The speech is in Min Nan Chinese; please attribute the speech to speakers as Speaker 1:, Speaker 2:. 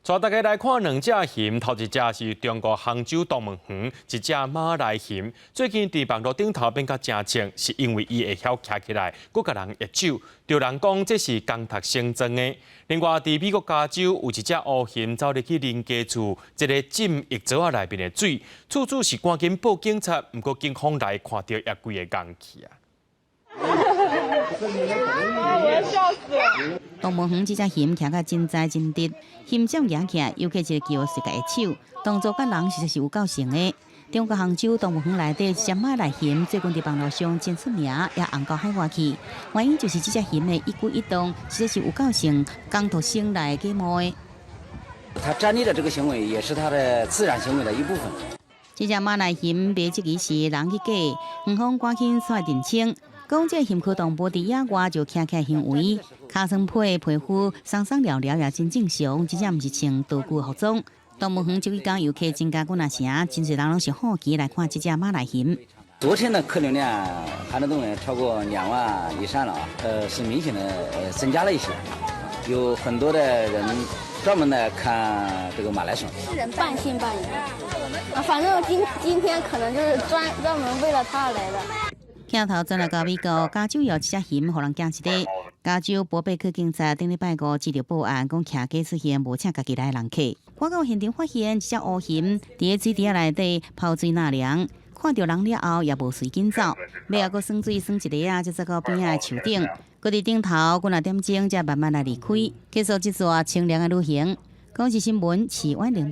Speaker 1: 帶大家來看兩隻熊，頭一隻是中國杭州動物園一隻馬來熊，最近佇網路頂頭變甲誠穿，是因為伊會曉徛起來，閣共人握手，著人講這是工讀生裝的。另外，佇美國加州有一隻烏熊走入去人家厝，這个浸浴槽仔內面的水，厝主是趕緊報警察，毋過警方來看著也規个戇去啊！
Speaker 2: 我要笑死了！
Speaker 3: 動物園這隻熊徛甲真知真直，熊掌舉起來，尤其一個叫世界的手，動作佮人實在是有夠像的。中國杭州動物園內底一隻馬來熊，最近佇網路上真出名，也紅到海外去。原因就是這隻熊的一舉一動，實在是有夠像工讀生來假模的。
Speaker 4: 它站立的這個行為，也是它的自然行為的一部分。
Speaker 3: 這隻馬來熊袂質疑是人去假，園方趕緊出來澄清。講這個熊科動物佇野外就徛起來行為，尻川皮皮膚鬆鬆了了也真正常，真正毋是穿道具服裝。動物園這幾工遊客增加幾若成，真濟人攏是好奇來看這隻馬來熊。
Speaker 4: 昨天的客流量，杭州動物園超過2萬以上了啊，是明顯的增加了一些，有很多的人專門來看這個馬來熊。
Speaker 5: 半信半疑，啊，反正今天可能就是專門為了它來的。
Speaker 3: 鏡頭轉來到美國加州有一隻熊，予人驚一个。加州伯貝克警察頂禮拜五接著報案，講騎機出現無請家己來的人客。趕到現場發現一隻烏熊佇个水池仔內底泡水納涼，看著人了後也無隨緊走，尾仔閣耍水耍一下仔，才走到邊仔的樹頂。閣佇頂頭幾若點鐘才慢慢來離開，結束這逝清涼的旅行。公視新聞，徐婉玲。